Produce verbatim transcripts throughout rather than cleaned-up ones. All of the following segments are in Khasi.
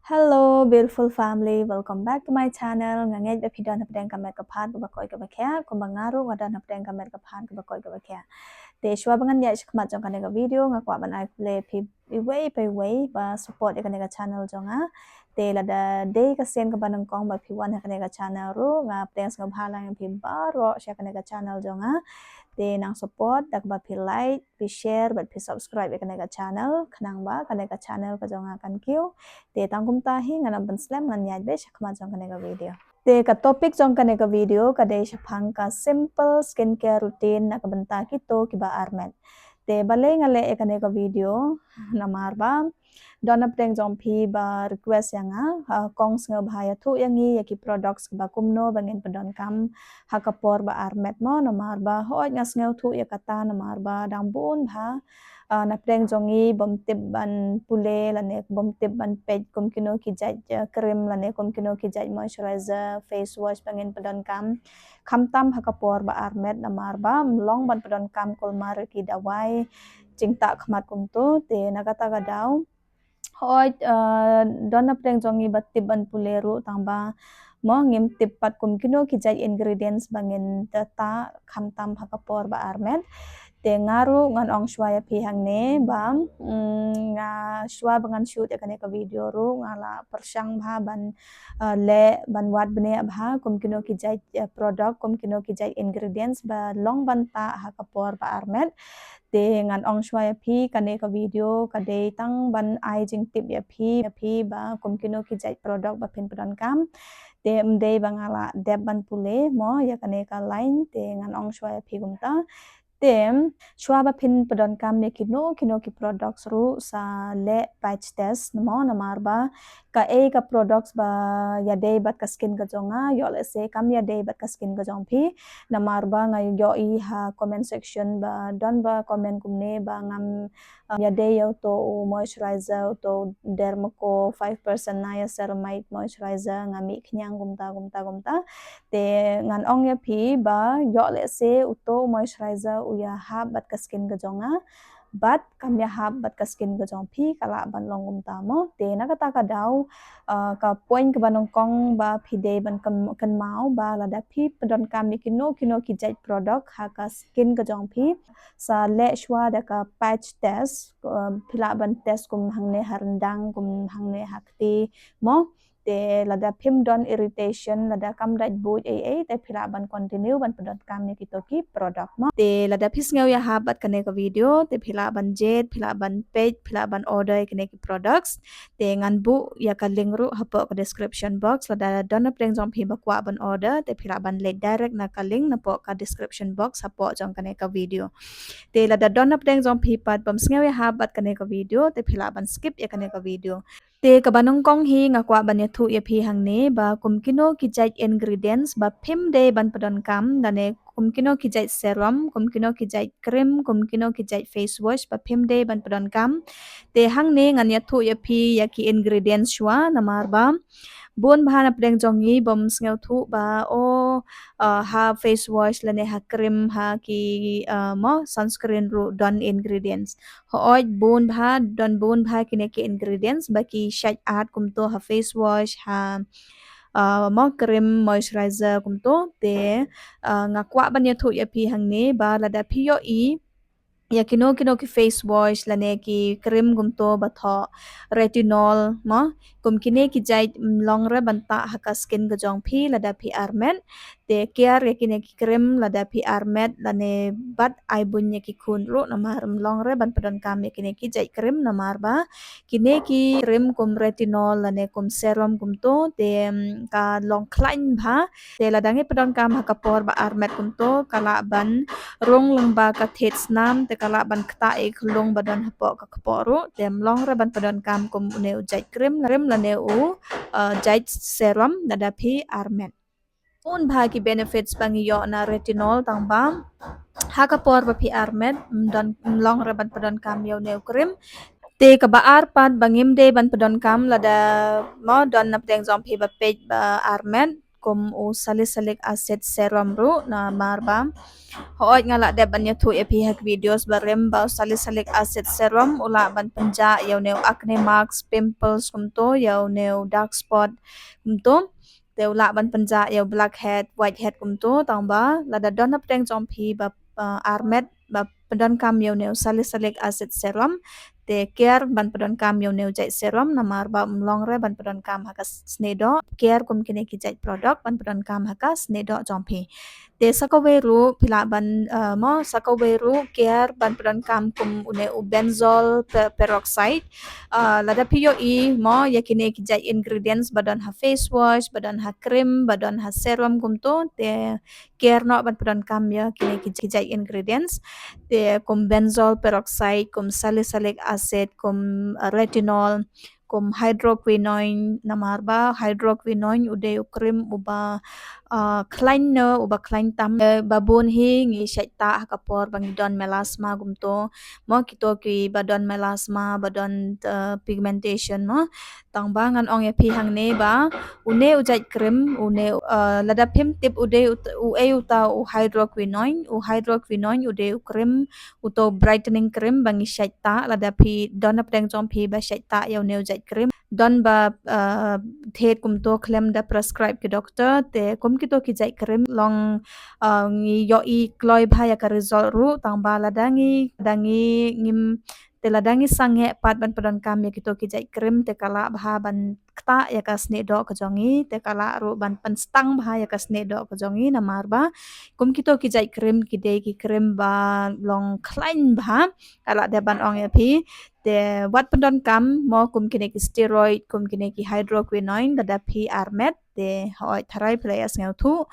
Hello, beautiful family. Welcome back to my channel. Nga ngeit ba phi don hapdeng ka met ka phad kaba koit kaba khiah, kumba nga ruh nga don hapdeng ka met ka phad kaba koit kaba khiah. Te shuwa ba ngan ïaid shakhmat jong kane ka video, nga kwah ban ai khublei phi iwei pa iwei ba support ïa kane ka channel jong nga. Te lada dei ka sien kaba nyngkong ba phi wan ha kane ka channel ruh, nga pdiang sngewbha lang ïa phi baroh sha kane ka channel jong nga. Te nang support da kaba phi like, phi share bad phi subscribe ïa kane ka channel, khnang ba kane ka channel ka jong nga kan kiew. Te tang kumta hi, ngam pynslem, ngan ïaid beit shakhmat jong kane ka video. Te ka topic jong kane ka video ka dei shaphang ka simple skincare routine na ka bynta kito kiba armet. Te balei nga leh ïa kane ka video, namar ba don hapdeng jong phi ba request ïa nga, ah, kong sngewbha ïathuh ïa ngi ïa ki products kiba kumno ba ngin pyndonkam ha ka por ba armet mo, namar ba hooid nga sngewthuh ïa kata, namar ba dang bun bha, ah, na pdeng jong ngi bym tip ban pule lane bym tip ban peit kum kino ki jait, ah, cream lane kum kino ki jait moisturizer, face wash ba ngin pyndonkam khamtam ha ka por ba armet, namar ba ym long ban pyndonkam kulmar ki dawai jingtah khmat kumto. Te na kata ka daw, hooid, ah, don na pdeng jong ngi ba tip ban pule ruh, tang ba mo ngim tip pat kum kino ki jait ingredients ba ngin tah khamtam ha ka por ba armet. Te nga ruh ngan ong shuwa ïa phi hangne ba, mm, nga shuwa ba ngan shoot ïa kane ka video ruh nga la pyrshang bha ban, ah, leh ban wad bniah bha kum kino ki jait, ah, product, kum kino ki jait ingredients ba long ban tah ha ka por ba armet. Te ngan ong shuwa ïa phi, kane ka video ka dei tang ban ai jingtip ïa phi, ïa phi ba kum kino ki jait product ba phin pyndonkam. Te ym dei ba nga la dep ban pule mo ïa kane ka line, te ngan ong shuwa ïa phi kumta. Te shuwa ba phin pyndonkam ïa kino kino ki products ruh sa leh patch test mo, namar ba kaei ka products ba ïadei bad ka skin ka jong nga, ïoh lehse kam ïadei bad ka skin ka jong phi. Namar ba nga ïohi ha comment section ba don ba comment kumne ba ngam, ah, ïadei ïa uto u moisturizer, uto u Dermaco five percent niacinamide moisturizer, nga mih khñiang kumta kumta kumta. Te ngan ong ïa phi ba ïoh lehse uto u moisturizer u ïahap bad ka skin ka jong nga, bad kam ïahap bad ka skin ka jong phi, ka lah ban long kumta mo. Te na kata ka daw, ah, ka point kaba nyngkong ba phi dei ban kyn-, kynmaw ba lada phi pyndonkam ïa kino kino ki jait product ha ka skin ka jong phi, sa leh shuwa da ka patch test, ah, phi lah ban test kum hangne ha ryndang, kum hangne ha kti mo. Te lada phim don irritation, lada kam dait buit ei ei, te phi lah ban continue ban pyndonkam ïa kito ki product mo. Te lada phi sngew ïahap bad kane ka video, te phi lah ban jied, phi lah ban peit, phi lah ban order ïa kine ki products. Te ngan buh ïa ka link ruh hapoh ka description box. Lada don na pdeng jong phi ba kwah ban order, te phi lah ban leit direct na ka link napoh ka description box hapoh jong kane ka video. Te lada don na pdeng jong phi pat bym sngew ïahap bad kane ka video, te phi lah ban skip ïa kane ka video. Te kaba nyngkong hi nga kwah ban ïathuh ïa phi hangne ba kum kino ki jait ingredients ba phim dei ban pyndonkam, lane kum kino ki jait serum, kum kino ki jait cream, kum kino ki jait face wash ba phim dei ban pyndonkam. Te hangne ngan ïathuh ïa phi ïa ki ingredients shuwa, namar ba bun bha na pdeng jong ngi bym sngewthuh ba, oh, ah, ha face wash lane ha cream, ha ki, ah, mo sunscreen ruh don ingredients. Hooid, bun bha, don bun bha kine ki ingredients ba ki shait at kumto ha face wash, ha, ah, mo cream moisturizer kumto. Te, ah, nga kwah ban ïathuh ïa phi hangne ba lada phi ïohi ïa kino kino ki face wash lane ki cream kumto ba thoh retinol mo, kum kine ki jait ym long re ban tah ha ka skin ka jong phi lada phi armet. Te kiar ïa kine ki cream lada phi armet lane bat ai buiñ ïa ki khun ruh, namar ym long re ban pyndonkam ïa kine ki jait cream, namar ba kine ki cream kum retinol lane kum serum kumto te, mm, ka long khlaiñ bha. Te lada ngi pyndonkam ha ka por ba armet kumto, ka lah ban rung lyngba ka thied snam, te ka lah ban ktah ïa ki khyllung ba don hapoh ka kpoh ruh. Te ym long re ban pyndonkam kum une u jait cream, cream lane u, uh, jait serum lada phi armet. Bun bha ki benefits ba ngi ïoh na retinol, tang ba ha ka por ba phi armet ym don, ym long re ban pyndonkam ïa une u cream. Te kaba ar pat ba ngim dei ban pyndonkam lada mo don na pdeng jong phi ba peit ba armet, kum u salicylic acid serum ruh, namar ba hooid nga lah dep ban ïathuh ïa phi ha ki videos barim ba u salicylic acid serum u lah ban pynjah ïa u ne u acne marks, pimples kumto, ïa u ne u dark spot kumto. Te u lah ban pynjah ïa u blackhead, whitehead kumto, tang ba lada don hapdeng jong phi ba uh, armet ba pyndonkam ïa u ne u salicylic acid serum, te kiar ban pyndonkam ïa u ne u jait serum, namar ba ym long re ban pyndonkam ha ka snieh doh. Kiar kum kine ki jait product ban pyndonkam ha ka snieh doh jong phi. Te sa kawei ruh phi lah ban uh, mo sa kawei ruh kiar ban pyndonkam kum u ne u benzoyl pe- peroxide. Uh, lada phi ïohi mo ïa kine ki jait ingredients ba don ha face wash, ba don ha cream, ba don ha serum kumto, te kiar noh ban pyndonkam ïa kine ki jait ingredients. Te kum benzoyl peroxide, kum salicylic acid, kum uh, retinol, kum hydroquinone, namar ba hydroquinone u dei u cream uba uh, khlaiñ ne uba khlaiñ tam, eh, ba bun hi ngi shait tah ha ka por ba ngi don melasma kumto. Mo kito kiba don melasma, ba don uh, pigmentation mo. Tang ba ngan ong ïa phi hangne ba u ne u jait cream, u ne uh, lada phim tip u dei u ei uta u hydroquinone, u hydroquinone u dei u cream, uto brightening cream ba ngi shait tah. Lada phi don hapdeng jong phi ba shait tah ïa u ne u jait cream, don ba uh, thied kumto khlem da prescribe ki doctor, te kum kito ki jait cream long uh, ngi ïohi kloi bha ïa ka result ruh, tang ba lada ngi da ngi ngim te lada ngi sangeh pat ban pyndonkam ïa kito ki jait cream, te ka lah bha ban ktah ïa ka snieh doh ka jong ngi, te ka lah ruh ban pynstang bha ïa ka snieh doh ka jong ngi, namar ba kum kito ki jait cream ki dei ki cream ba long khlaiñ bha, ka lah dei ban ong ïa phi. Te wat pyndonkam mo kum kine ki steroid, kum kine ki hydroquinone lada phi armet. Te hooid, tharai phi la ïa sngewthuh,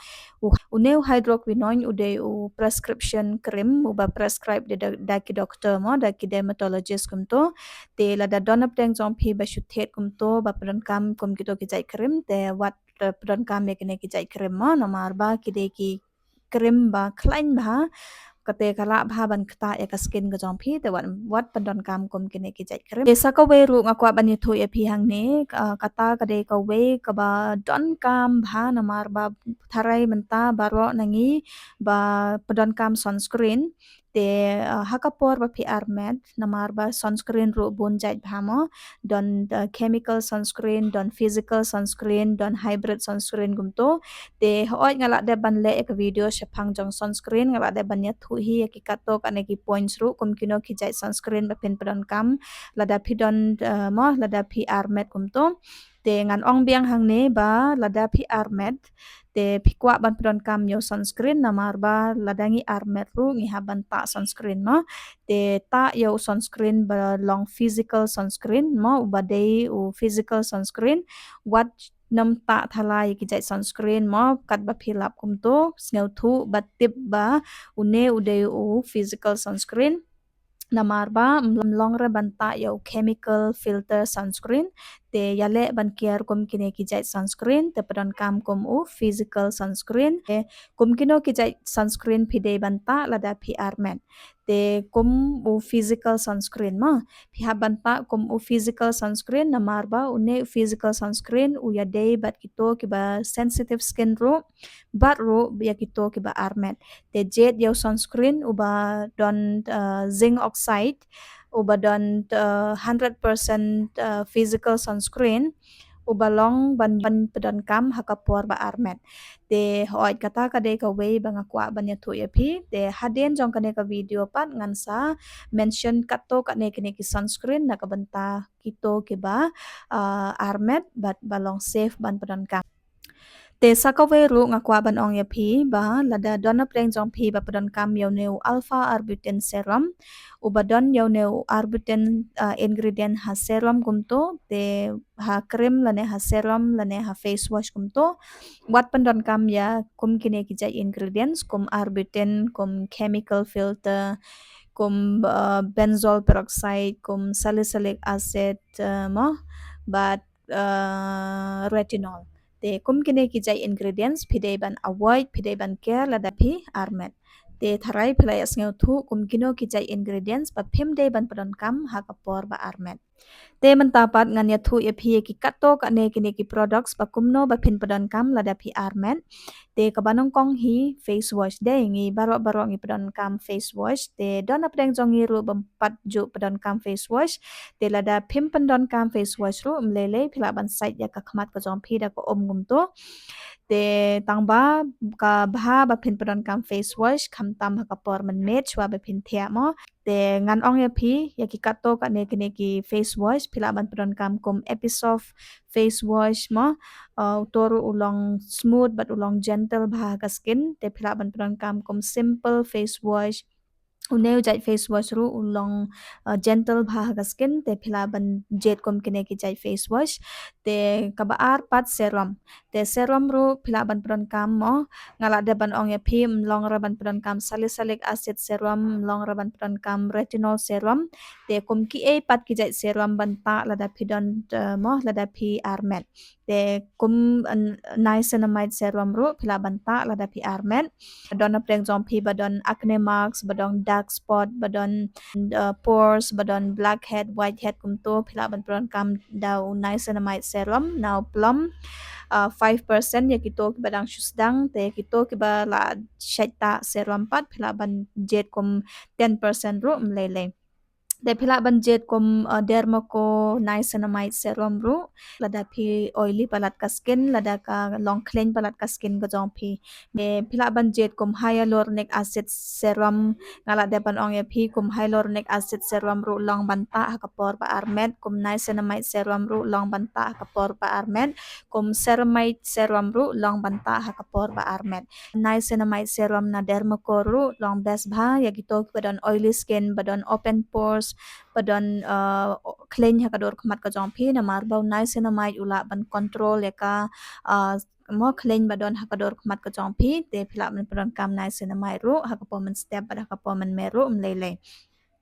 u ne u hydroquinone u dei u prescription cream uba prescribe da ki doctor mo, da ki dermatologist kumto. Te lada don hapdeng jong phi ba shu thied kumto ba pyndonkam kum kito ki jait cream, te wat pyndonkam ïa kine ki jait cream mo, namar ba ki dei ki cream ba khlaiñ bha, kate ka lah bha ban ktah ïa ka skin ka jong phi, te wat wat pyndonkam kum kine ki jait cream. Te sa kawei ruh nga kwah ban ïathuh ïa phi hangne, uh, kata ka dei kawei kaba donkam bha, namar ba tharai mynta baroh na ngi ba pyndonkam sunscreen. Te uh, ha ka por ba phi armet, namar ba sunscreen ruh bun jait bha mo, don uh, chemical sunscreen, don physical sunscreen, don hybrid sunscreen kumto. Te hooid nga lah dep ban leh ïa ka video shaphang jong sunscreen, nga lah dep ban ïathuh hi ïa ki katto katne ki points ruh kum kino ki jait sunscreen ba phin pyndonkam lada phi don uh, mo lada phi armet kumto. Te ngan ong biang hangne ba lada phi armet, te phi kwah ban pyndonkam ïa u sunscreen, namar ba lada ngi armet ruh ngi hap ban tah sunscreen mo. Te tah ïa u sunscreen ba long physical sunscreen mo, uba dei u physical sunscreen. Wat nym tah thala ïa ki jait sunscreen mo, katba phi lap kumto, sngewthuh bad tip ba une u dei u physical sunscreen. Namar ba ym long re ban tah ïa u chemical filter sunscreen. Te ïaleh ban kiar kum kine ki jait sunscreen, te pyndonkam kum u physical sunscreen. Te kum kino ki jait sunscreen phi dei ban tah lada phi armet. Te kum u physical sunscreen mo, phi hap ban tah kum u physical sunscreen, namar ba une u physical sunscreen u ïadei bad kito kiba sensitive skin ruh, bad ruh ïa kito kiba armet. Te jied ïa u sunscreen uba don uh, zinc oxide, uba don uh, hundred percent uh, physical sunscreen, uba long ban ban pyndonkam ha ka por ba armet. Te hooid, kata ka dei kawei ba nga kwah ban ïathuh ïa phi. Te hadien jong kane ka video pat ngan sa mention katto katne kine ki sunscreen na ka bynta kito kiba uh, armet bad ba long safe ban pyndonkam. Te sa kawei ruh nga kwah ban ong ïa phi ba lada don hapdeng jong phi ba pyndonkam ïa une u alpha arbutin serum, uba don ïa une u arbutin uh, ingredient ha serum kumto, te ha cream lane ha serum lane ha face wash kumto, wat pyndonkam ïa kum kine ki jait ingredients, kum arbutin, kum chemical filter, kum uh, benzoyl peroxide, kum salicylic acid uh, mo, bad uh, retinol. Te kum kine ki jait ingredients phi dei ban avoid, phi dei ban kiar lada phi armet. Te tharai phi la ïa sngewthuh kum kino ki jait ingredients ba phim dei ban pyndonkam ha ka por ba armet. Te mynta pat ngan ïathuh ïa phi ïa ki katto katne kine ki products ba kumno ba phin pyndonkam lada phi armet. Te kaba nyngkong hi face wash, dei ngi baroh baroh ngi pyndonkam face wash. Te don napdeng jong ngi ruh bym pat ju pyndonkam face wash. Te lada phim pyndonkam face wash ruh, ym lei lei phi lah ban sait ïa ka khmat ka jong phi da ka um kumto. Te tang ba ka bha ba phin pyndonkam face wash khamtam ha ka por mynmiet shuwa ba phin thiah mo. Te ngan ong ïa phi ïa ki katto katne kine ki face wash, phi lah ban pyndonkam kum Episoft face wash mo. Uh, uto ruh u long smooth bad u long gentle bha ha ka skin. Te phi lah ban pyndonkam kum Simple face wash. Une u jait face wash ruh u long, uh, gentle bha ha ka skin. Te phi lah ban jied kum kine ki jait face wash. Te kaba ar pat serum. Te serum ruh phi lah ban pyndonkam mo. Nga lah dep ban ong ïa phi, ym long re ban pyndonkam salicylic acid serum, ym long re ban pyndonkam retinol serum. Te kum kiei pat ki jait serum ban tah lada phi don, uh, mo, lada phi armet. Te kum, uh, niacinamide serum ruh phi lah ban tah lada phi armet. Don napdeng jong phi ba don acne marks, ba don dark spot, ba don, uh, pores, ba don blackhead, whitehead kumto, phi lah ban pyndonkam da u niacinamide serum. Na u plum, uh, five percent ïa kito kiba dang shu sdang. Te kito kiba la shait tah serum pat phi lah ban jied kum ten percent ruh, ym lei lei. Te phi lah ban jied kum, uh, Dermaco niacinamide serum ruh lada phi oily palat ka skin, lada ka long khleiñ palat ka skin ka jong phi. Te phi lah ban jied kum hyaluronic acid serum. Nga lah dep ban ong ïa phi kum hyaluronic acid serum ruh long ban tah ha ka por ba armet, kum niacinamide serum ruh long ban tah ha ka por ba armet, kum ceramide serum ruh long ban tah ha ka por ba armet. Niacinamide serum na Dermaco ruh long best bha ïa kito kiba don oily skin, ba don open pores, ba don, uh, khleiñ ha ka dur khmat ka jong phi, namar ba u niacinamide u lah ban control ïa ka, uh, mo, khleiñ ba don ha ka dur khmat ka jong phi. Te phi lah ban pyndonkam niacinamide ruh ha ka por mynstep bad ha ka por mynmiet ruh, ym lei lei.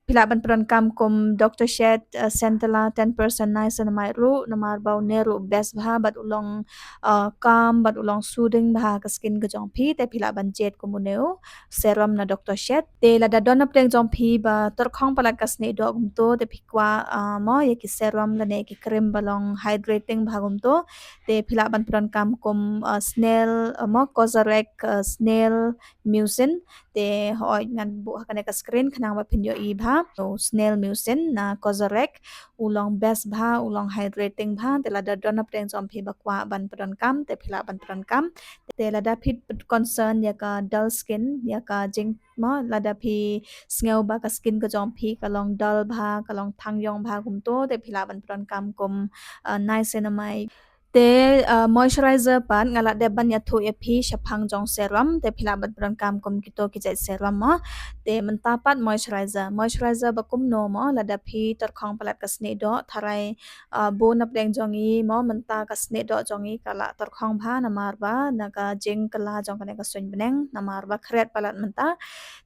Phi lah ban pyndonkam kum Doctor Sheth, uh, Centella ten percent niacinamide ruh, namar ba une ruh best bha bad u long, uh, calm bad u long soothing bha ha ka skin ka jong phi. Te phi lah ban jied kum une u serum na Doctor Sheth. Te lada don napdeng jong phi ba tyrkhong palat ka snieh doh kumto, te phi kwah, uh, mo, ïa ki serum lane ki cream ba long hydrating bha kumto, te phi lah ban pyndonkam kum, uh, snail, uh, mo, Cosrx, uh, snail mucin. Te hooid ngan buh ha kane ka screen khnang ba phin ïohi bha. So, snail mucin na Cosrx, u long best bha, u long hydrating bha. Te lada don napdeng jong phi ba kwah ban pyndonkam, te phi lah ban pyndonkam. Te lada phi concern ïa ka dull skin, ïa ka jing, mo, lada phi sngew ba ka skin ka jong phi ka long dull bha, ka long thang ïong bha kumto, te phi lah ban pyndonkam kum, uh, niacinamide. Te, uh, moisturizer pat nga lah dep ban ïathuh ïa phi shaphang jong serum, te phi lah ban pyndonkam kum kito ki jait serum mo. Te mynta pat moisturizer. Moisturizer ba kumno mo, lada phi tyrkhong palat ka snieh doh, tharai, uh, bun napdeng jong ngi mo, mynta ka snieh doh jong ngi ka la tyrkhong bha namar ba na ka jingkylla jong kane ka suiñ bneng, namar ba khriat palat mynta.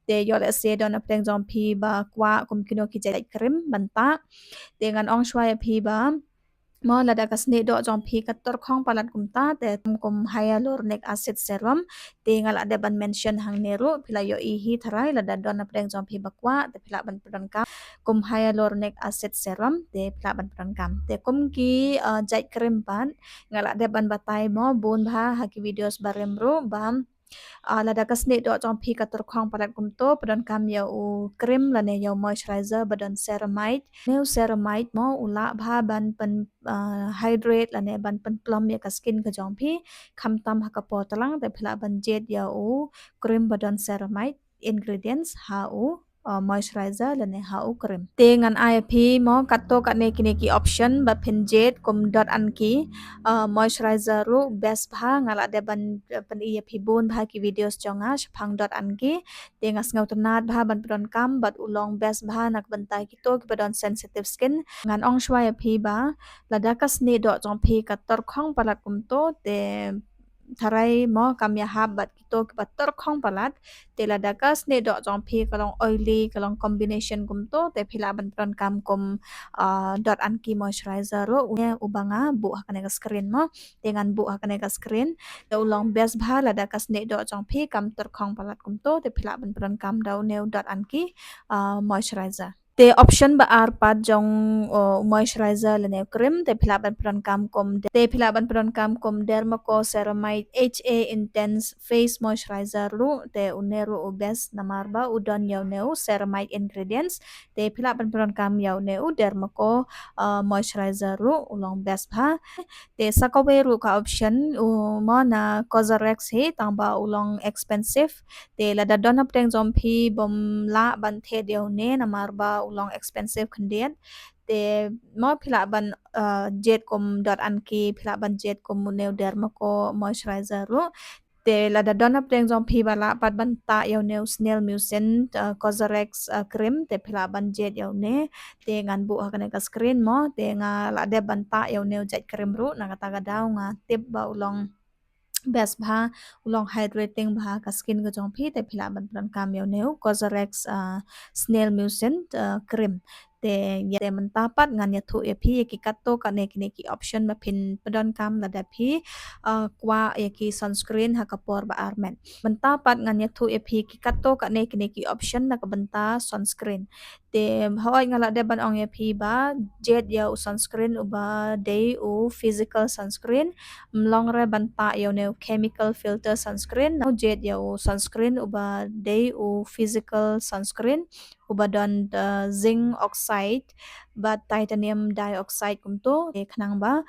Te ïoh lehse don napdeng jong phi ba kwah kum kino ki jait cream ban tah. Te ngan ong shuwa ïa phi ba mo, lada ka snieh doh jong phi ka tyrkhong palat kumta, te kum hyaluronic acid serum. Te nga lah dep ban mention hangne ruh, phi lah ïohi hi tharai, lada don napdeng jong phi ba kwah, te phi lah ban pyndonkam kum hyaluronic acid serum, te phi lah ban pyndonkam. Te kum ki, uh, jait cream pat nga lah dep ban batai mo bun bha ha ki videos barim ruh ba, uh, lada ka snieh doh jong phi ka tyrkhong palat kumto, pyndonkam ïa u cream lane ïa u moisturizer ba don ceramide. Ne u ceramide mo u lah bha ban pyn, uh, hydrate lane ban pynplump ïa ka skin ka jong phi. Khamtam ha ka por tlang, te phi lah ban jied ïa u cream ba don ceramide ingredients ha u, uh, moisturizer lane ha u cream. Te ngan ai ïa phi mo katto katne kine ki option ba phin jied kum Dot and Key, uh, moisturizer ruh best bha, nga lah dep ban, uh, pyni ïa phi bun bha ki videos jong nga shaphang Dot and Key. Te nga sngewtynnat bha ban pyndonkam bad u long best bha na ka bynta kito kiba don sensitive skin. Ngan ong shuwa ïa phi ba lada ka snieh doh jong phi ka tyrkhong palat kumto, te tharai mo kam ïahap bad kito kiba tyrkhong palat. Te lada ka snieh doh jong phi ka long oily, ka long combination kumto, te phi lah ban pyndonkam kum, ah, Dot and Key moisturizer ruh, une uba nga buh ha kane ka screen mo. Te ngan buh ha kane ka screen. Te u long best bha lada ka snieh doh jong phi kam tyrkhong palat kumto, te phi lah ban pyndonkam da une u Dot and Key, ah, moisturizer. Te option ba ar pat jong, uh, moisturizer lane cream, te phi lah ban pyndonkam kum, te phi lah ban pyndonkam kum Dermaco Ceramide H A Intense Face Moisturizer ruh, te une ruh u best namar ba u don ïa une u ceramide ingredients, te phi lah ban pyndonkam ïa une u Dermaco, uh, moisturizer ruh u long best bha. Te sa kawei ruh ka option u mo na Cosrx hi, tang ba u long expensive. Te lada don hapdeng jong phi bym lah ban thied ïa une namar ba u long expensive khyndiat. Te mo phi lah ban, uh, jied kum Dot and Key, phi lah ban jied kum une u Dermaco moisturizer ruh. Te lada don hapdeng jong phi ba lah pat ban tah ïa une u Snail Mucin, uh, Cosrx, uh, cream, te phi lah ban jied ïa une. Te ngan buh ha kane ka screen mo, te nga lah dep ban tah ïa une u jait cream ruh, na kata ka daw nga tip ba u long best bha, u long hydrating bha ka skin ka jong phi, te phi lah ban pyndonkam ïa une u Cosrx, uh, Snail Mucin, uh, cream. Te ïa te mynta pat ngan ïathuh ïa phi ïa ki katto katne kine ki option ba phin pyndonkam lada phi, uh, kwah ïa ki sunscreen ha ka por ba ar met. Mynta pat ngan ïathuh ïa phi ki katto katne kine ki option na ka bynta sunscreen. Te hooid nga lah dep ban ong ïa phi ba jied ïa u sunscreen uba dei u physical sunscreen, ym long re ban tah ïa une u chemical filter sunscreen, na jied ïa u sunscreen uba dei u physical sunscreen uba don, uh, zinc oxide bad titanium dioxide kumto, te khnang ba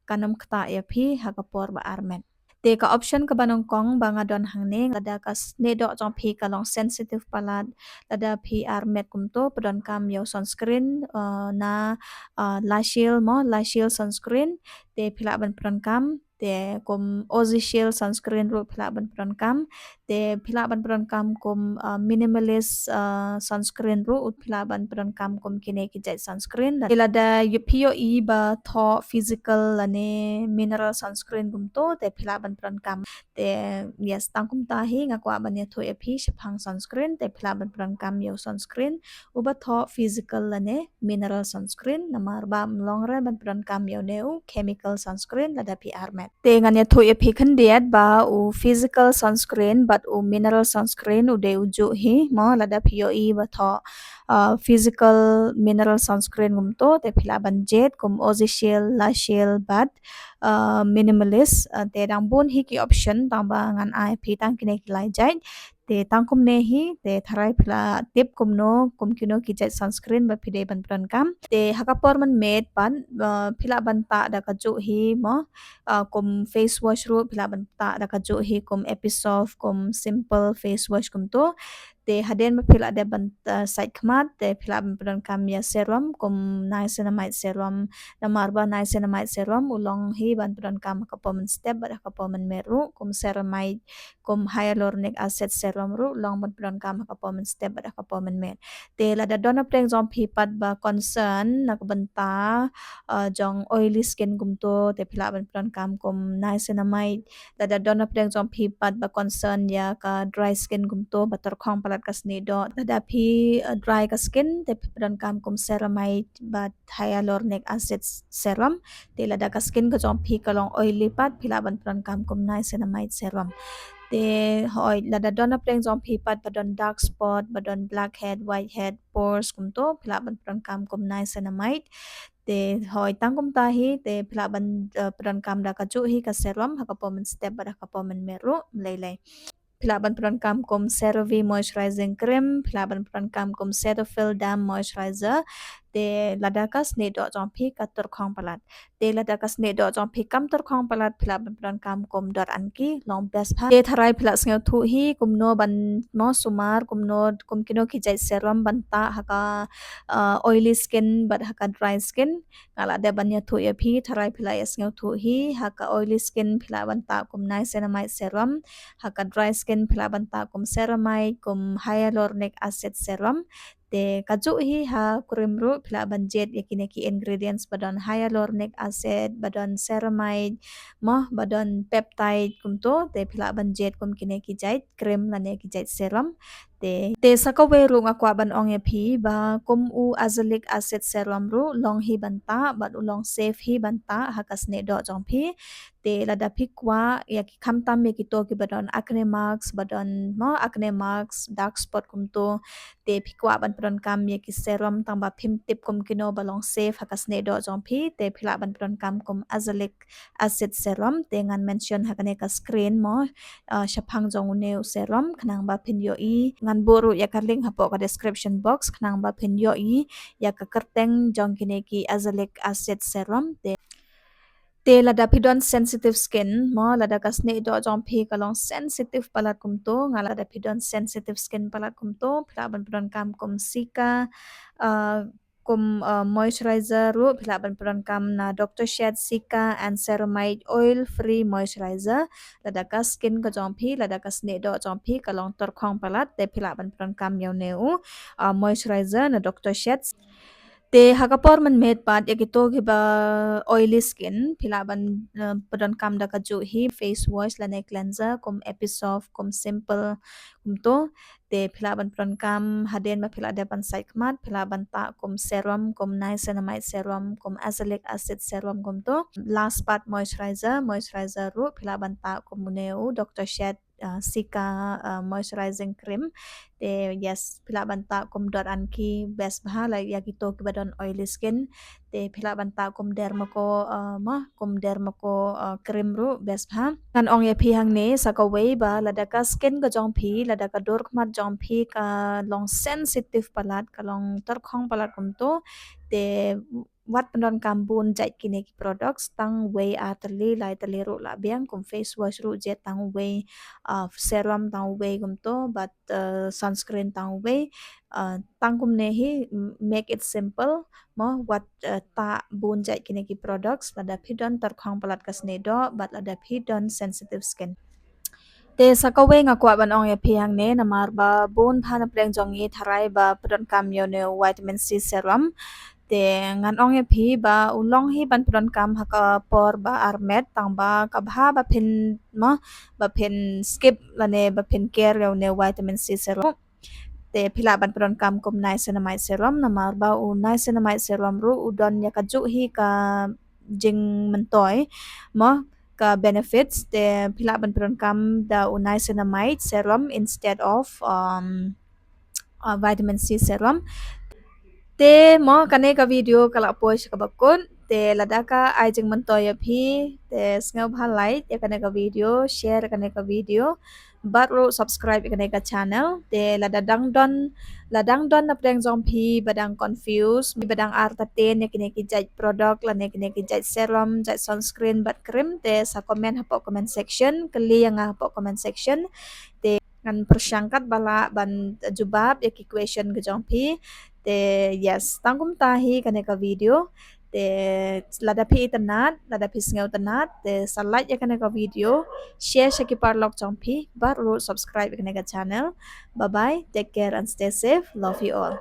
kan ym ktah ïa phi ha ka por ba ar met. Te ka option kaba nyngkong ba nga don hangne, lada ka snieh doh jong phi ka long sensitive palat, lada phi ar met kumto, pyndonkam ïa u sunscreen, uh, na, uh, La Shield mo, La Shield sunscreen, te phi lah ban pyndonkam, te kum Aussie Shield sunscreen ruh phi lah ban pyndonkam, te phi lah ban pyndonkam kum, uh, minimalist, uh, sunscreen ruh phi lah ban pyndonkam kum kine ki jait sunscreen. Te lada ïa phi ïohi ba thoh physical lane mineral sunscreen kumto, te phi lah ban pyndonkam. Te yes, tang kumta hi nga kwah ban ïathuh ïa phi shaphang sunscreen, te phi lah ban pyndonkam ïa u sunscreen uba thoh physical lane mineral sunscreen, namar ba ym long re ban pyndonkam ïa une u chemical sunscreen lada phi ar met. Te ngan ïathuh ïa phi khyndiat ba u physical sunscreen bad u mineral sunscreen u dei u juh hi mo, lada phi ïohi ba thoh, uh, physical mineral sunscreen kumto, te phi lah ban jied kum Aussie Shield, La Shield bad, uh, minimalist, uh, te dang bun hi ki option, tang ba ngan ai phi tang kine ki lai jait. Te tang kumne hi, te tharai phi la tip kumno, kum kino ki jait sunscreen ba phi dei ban pyndonkam. Te ha ka por mynmiet pat, uh, phi lah ban tah da kajuh hi mo, uh, kum face wash ruh, phi lah ban tah da kajuh hi kum Episoft, kum Simple face wash kumto. Te hadien ba phi la dep ban, uh, sait khmat, te phi lah ban pyndonkam ïa serum, kum niacinamide serum, namar ba niacinamide serum u long hi ban pyndonkam ha ka por mynstep bad ha ka por mynmiet ruh, kum ceramide, kum hyaluronic acid serum ruh long ban pyndonkam ha ka por mynstep bad ha ka por mynmiet. Te lada don hapdeng jong phi pat ba concern na ka bynta, uh, jong oily skin kumto, te phi lah ban pyndonkam kum niacinamide. Lada don hapdeng jong phi pat ba concern ïa ka dry skin kumto, ba tyrkhong palat ka snieh doh. Lada phi, uh, dry ka skin, te phi pyndonkam kum ceramide bad hyaluronic acid serum. Te lada ka skin ka jong phi ka long oily pat, phi lah ban pyndonkam kum niacinamide serum. Te hooid, lada don hapdeng jong phi pat ba don dark spot, ba don blackhead, whitehead, pores kumto, phi lah ban pyndonkam kum niacinamide. Te hooid, tang kumta hi, te phi lah ban, uh, pyndonkam da kajuh hi ka serum ha ka por mynstep bad ha ka por mynmiet ruh, ym lei lei. Phi lah ban pyndonkam kum CeraVe moisturizing cream, phi lah ban pyndonkam kum Cetaphil damp moisturizer. Te lada ka snieh doh jong phi ka tyrkhong palat. Te lada ka snieh doh jong phi kam tyrkhong palat, phi lah ban pyndonkam kum Dot and Key, long best bha. Te tharai phi la sngewthuh hi kumno ban mo sumar, kumno, kum kino ki jait serum ban tah ha ka, uh, oily skin bad ha ka dry skin. Nga la dep ban ïathuh ïa phi, tharai phi la ïa sngewthuh hi, ha ka oily skin phi lah ban tah kum niacinamide serum, ha ka dry skin phi lah ban tah kum ceramide, kum hyaluronic acid serum. Te kajuh hi ha cream ruh phi lah ban jied ïa kine ki ingredients ba don hyaluronic acid, ba don ceramide, mo, ba don peptide kumto, te phi lah ban jied kum kine ki jait cream lane ki jait serum. Te, te sa kawei ruh nga kwah ban ong ïa phi ba kum u azelaic acid serum ruh long hi ban tah, bad u long safe hi ban tah ha ka snieh doh jong phi. Te lada phi kwah ïa ki, khamtam ïa kito kiba don acne marks, ba don, mo, acne marks, dark spot kumto, te phi kwah ban pyndonkam ïa ki serum tang ba phim tip kum kino ba long safe ha ka snieh doh jong phi, te phi lah ban pyndonkam kum azelaic acid serum. Te ngan mention ha kane ka screen, mo, uh, shaphang jong une u serum khnang ba phin ïohi. Ngan buh ruh ïa ka link hapoh ka description box khnang ba phin ïohi ïa ka kyrteng jong kine ki azelaic acid serum. Te, te lada phi don sensitive skin, mo, lada ka snieh doh jong phi ka long sensitive palat kumto, nga lada phi don sensitive skin palat kumto, phi lah ban pyndonkam kum Cica, uh, kum, uh, moisturizer ruh, phi lah ban pyndonkam na Doctor Sheth's Cica and Ceramide Oil Free Moisturizer. Lada ka skin ka jong phi, lada ka snieh doh jong phi ka long tyrkhong palat, te phi lah ban pyndonkam ïa une u, uh, moisturizer na Doctor Sheth's. Te ha ka por mynmiet pat ïa kito kiba oily skin, phi lah ban, uh, pyndonkam da kajuh hi face wash lane cleanser kum Episoft, kum Simple, kumto. Te phi lah ban pyndonkam hadien ba phi la dep ban sait khmat, phi lah ban tah kum serum, kum niacinamide serum, kum azelaic acid serum kumto. Last part moisturizer, moisturizer ruh phi lah ban tah kum une u Doctor Sheth's, uh, Cica, uh, moisturizing cream. Te yes, phi lah ban tah kum Dot and Key, best bha, like, ïa kito kiba don oily skin. Te phi lah ban tah kum Dermaco, uh, mo, kum Dermaco, uh, cream ruh best bha. Ngan ong ïa phi hangne sa kawei ba lada ka skin ka jong phi, lada ka dur khmat jong phi ka long sensitive palat, ka long tyrkhong palat kumto, te wat pyndonkam bun jait kine ki products, tang wei, ar tylli, lai tylli ruh lah biang, kum face wash ruh jied tang wei, uh, serum tang wei kumto, bad, uh, sunscreen tang wei, uh, tang kumne hi, m-, make it simple, mo, wat, uh, tah bun jait kine ki products lada phi don tyrkhong palat ka snieh doh, bad lada phi don sensitive skin. Te sa kawei nga kwah ban ong ïa phi hangne, namar ba bun bha na pdeng jong ngi tharai ba pyndonkam ïa une u vitamin C serum. Te ngan ong ïa phi ba u long hi ban pyndonkam ha ka por ba armet, tang ba ka bha ba phin, mo, ba phin skip lane ba phin care ïa une u vitamin C serum. Te phi lah ban pyndonkam kum niacinamide serum, namar ba u niacinamide serum ruh u don ïa kajuh hi ka jingmyntoi, mo, ka benefits, te phi lah ban pyndonkam da u niacinamide serum instead of, um, uh, vitamin C serum. Te mo, kane ka video ka la poi sha kaba kut, te lada ka ai jingmyntoi ïa phi, te sngewbha like ïa kane ka video, share ïa kane ka video, bad ruh subscribe ïa kane ka channel. Te lada dang don, lada dang don na pdeng jong phi ba dang confuse, ba dang artatien ïa kine ki jait product lane kine ki jait serum, jait sunscreen bad cream, te sa comment hapoh comment section, kylli ïa nga hapoh comment section. Te ngan pyrshang katba lah ban jubab ïa ki question ka jong phi. Te yes, tang kumta hi kane ka video. Te lada phi itynnad, lada phi sngewtynnad, te sa like ïa kane ka video, share sha ki paralok jong phi, bad ruh subscribe ïa kane ka channel. Bye bye, take care and stay safe. Love you all.